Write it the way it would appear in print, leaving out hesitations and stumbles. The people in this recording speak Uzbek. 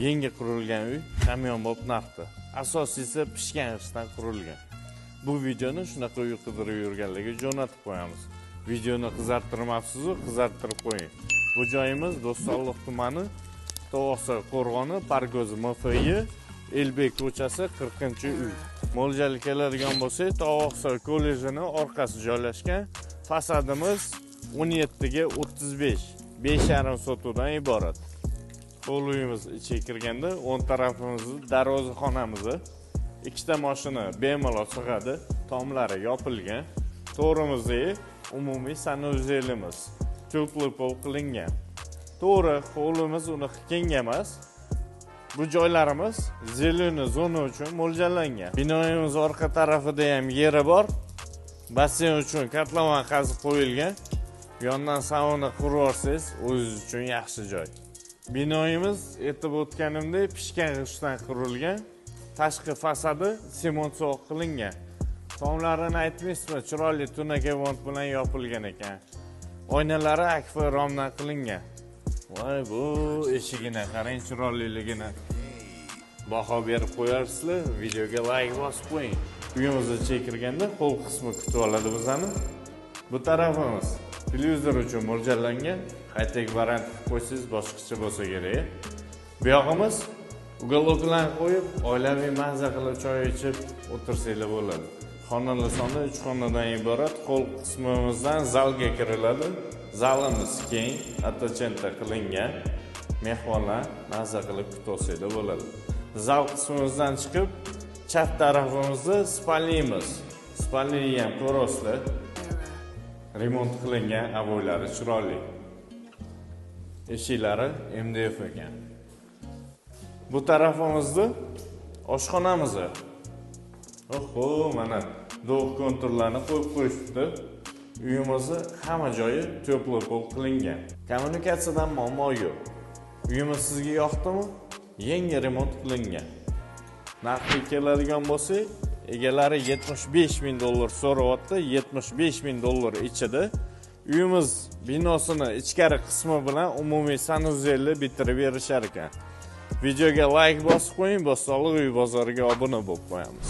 Yangi qurilgan uy hamyonbop narxda. Asosiysi pishgan g'ishtdan qurilgan. Bu videoni shunaqa uy qidirib yurganlarga jo'natib qo'yamiz. Videoni qizartirmabsiz-u, qizartirib qo'ying. Bu joyimiz Bo'stonliq tumani, Tovoqsoy qo'rg'oni, Parko'z MFI, Elbek ko'chasi, 40-uy. Mo'ljalga keladigan bo'lsak, Tovoqsoy kollejini orqasi joylashgan. Fasadimiz 17 ga 35, 5,5 sotuvdan iborat. Qo'l uyimiz ichiga kirganda o'ng tarafimizda darvozaxonamiz. Ikkita mashina bemalol sig'adi, tomlari yopilgan. To'g'rimizdagi umumiy sanuzelimiz tepli pol qilingan. To'g'ri, hovlimiz unaqa keng emas. Bu joylarimiz зеленый zona uchun mo'ljallangan. Binoyimiz orqa tarafida ham yeri bor. Basseyn uchun kotlovan qazib qo'yilgan. Yondan sauna qurib olsangiz, o'zingiz uchun yaxshi joy. Binoyimiz aytib o'tganimdek pishgan g'ishtdan qurilgan. Tashqi fasadi sement sovuq qilingan. Tomlarini aytmaysizmi, chiroyli tunakavont bilan yopilgan ekan. Oynalari akfa romdan qilingan. Voy, bu eshigini qarang, chiroyliligini. Baho berib qo'yarsizlar, videoga like bosib qo'ying. Uyimizga ichiga kirganda qo'l qismi kutib oladi bizani. Bu tarafimiz televizor uchun mo'ljallangan. High-tech variant qilib qo'ysangiz boshqacha bo'lsa kerak. Bu yog'imiz uголокlarni qo'yib, oilaviy mazza qilib choy ichib o'tirsanglar bo'ladi. Xonalar soni 3 xonadan iborat. Qo'l qismimizdan zalga kiriladi. Zalimiz keng, attachenta qilingan. Mehmonlar mazza qilib kutib olsanglar bo'ladi. Zal qismimizdan chiqib, chap tarafimizda spalnimiz. Spalnini ham ko'rasizlar. Remont qilingan, oboylari chiroyli. Eshiklari MDF ekan. Bu tarafimizda oshxonamiz. Oho, mana dog' konturlarni qo'yib qo'yishibdi. Uyimizni hamma joyi tepli pol qilingan. Kommunikatsiyadan muammo yo'q. Uyimiz sizga yoqdimi? Yangi remont qilingan. Narxiga keladigan bo'lsak, egalari 75 ming dollar so'rayapti. 75 ming dollar ichida uyimiz binosini ichkari qismi bilan umumiy sanuzelni bitirib berishar ekan. Videoga like bosib qo'ying, Bo'stonliq uy bozoriga obuna bo'lib qo'yamiz.